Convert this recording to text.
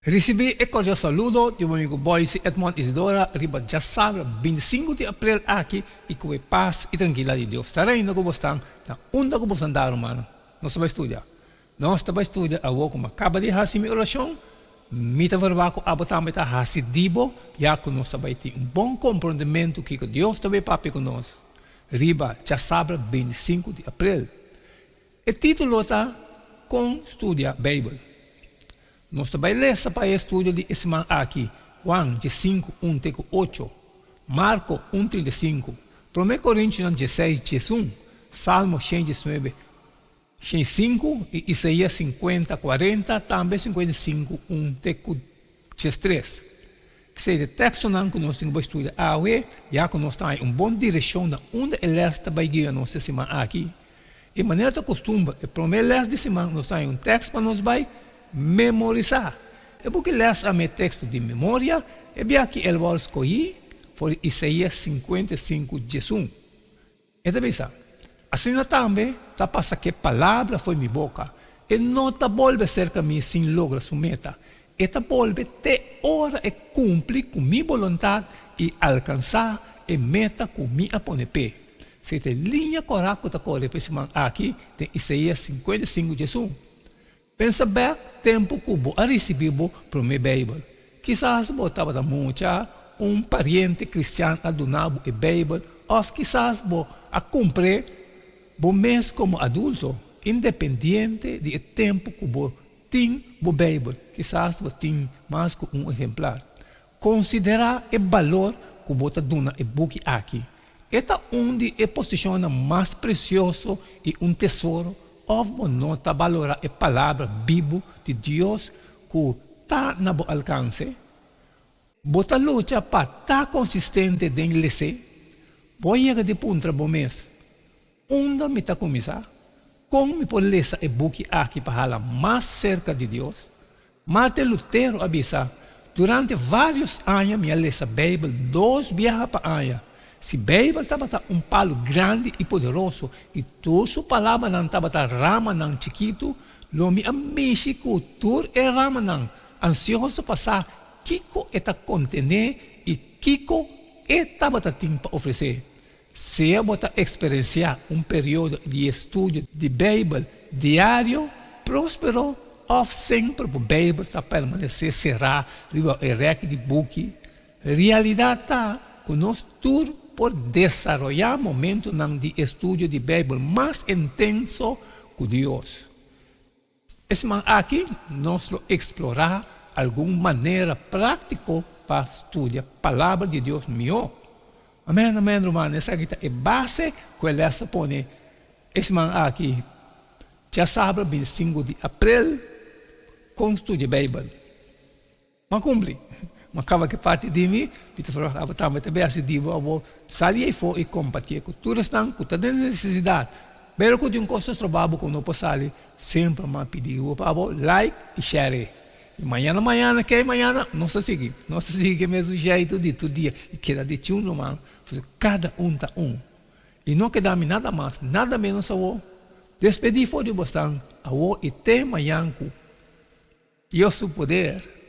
Risibí e kordial saludo di bo amigu Boyce Edmond Isidora riba djasabra bintisingu di aprel aki i ku e pas i trankilidat di Dios ta reina ku bosnan na unda ku bosnan ta rumannan. Nos ta bai studia. Nos ta bai studia awor ku mi a kaba di hasi mi orashon, mi ta verba ku abo tambe ta hasi di bo ya ku nos ta bai tin un bon komprondementu kiko Dios ta bai papia ku nos riba djasabra bintisinku di aprel. E título ta Kon Studia Beibel. Nos ta bai lesa pa e estudio di e siman aki, Juan diesinku un te ku ocho, Marko un 35, Promé Korintionan dieseis 11, Salmo 119 105 i Isaías 50 40, tambe 55 un te ku 13. Esei ta e tekstonan ku nos tin ku bai studia awe, ya ku nos ta haña un bon direkshon na unda e lès ta bai guia nos e siman aki. I manera ta kustumber, e promé lès di siman nos ta haña un tèkst pa nos bai memorisá. E buki Lès a mi e teksto di memoria, e bia ki el wòrdu skohí for di Isaías 55, 11. E ta bisa, Asina tambe ta pasa ku e palabra fo'i mi boka, e no ta bolbe serka mi sin logra su meta, e ta bolbe te ora e kumpli ku mi boluntat i alkansá e meta ku mi a pone p'e. Esei ta e liña kòrá ku ta kore pa e siman aki den Isaías 55, 11. Pensa bèk tempu ku bo a risibí bo promé Beibel. Kisas bo tabata mucha, un pariente kristian a duna bo e Beibel òf kisas bo a kumpr'é bo mes komo adulto. Independiente di e tempu ku bo tin bo Beibel, kisas bo tin mas ku un ehemplar. Konsiderá e balor ku bo ta duna e buki aki. E ta un di e posishonnan mas presioso i un tesoro òf bo no ta balorá e Palabra bibu di Dios ku ta na bo alkanse? Bo ta lucha pa ta konsistente den les'é? Bo a yega di puntra bo mes, Unda mi ta kuminsá? Kon mi por lesa e buki aki pa hala mas serka di Dios? Martin Lutero a bisa, Durante vários aña mi a lesa Beibel dos biaha pa aña. Si Beibel tabata un palu grandi i poderoso i tur su palabranan tabata ramanan chikitu, lo mi a mishi ku tur e ramanan, ansioso pa sa kiko e ta kontené i kiko e tabata tin pa ofresé. Sea bo ta eksperensiá un periodo di estudio di Beibel diario próspero òf semper bo Beibel ta permanesé será riba e rèk di buki, realidat ta ku nos tur por desaroyá momentunan di estudio di Beibel mas intenso ku Dios. E siman aki nos lo eksplorá algun manera práktiko pa studia Palabra di Dios mihó. Amèn, amèn, ruman, esaki ta e base ku e lès ta pone e siman aki, djasabra 25 di aprel, Kon Studia Beibel. M'a kumpli. M'a kaba ku e parti di mi, mi ta ferwagt abo tambe ta besi di bo abo sali eifó i kompartié ku tur esnan ku ta den nesesidat. Pero ku tin un kos ta stroba bo ku no por sali, semper m'a pidi bo pa abo like i share. I mañana mañana kei mañana nos ta sigui. Nos ta sigui ku e mesun jeitu di tur dia i keda di chun ruman, pasobra kada un ta un. I no keda mi nada mas, nada ménos awo. Despedí for di bosnan awo i te mañan ku Dios su poder.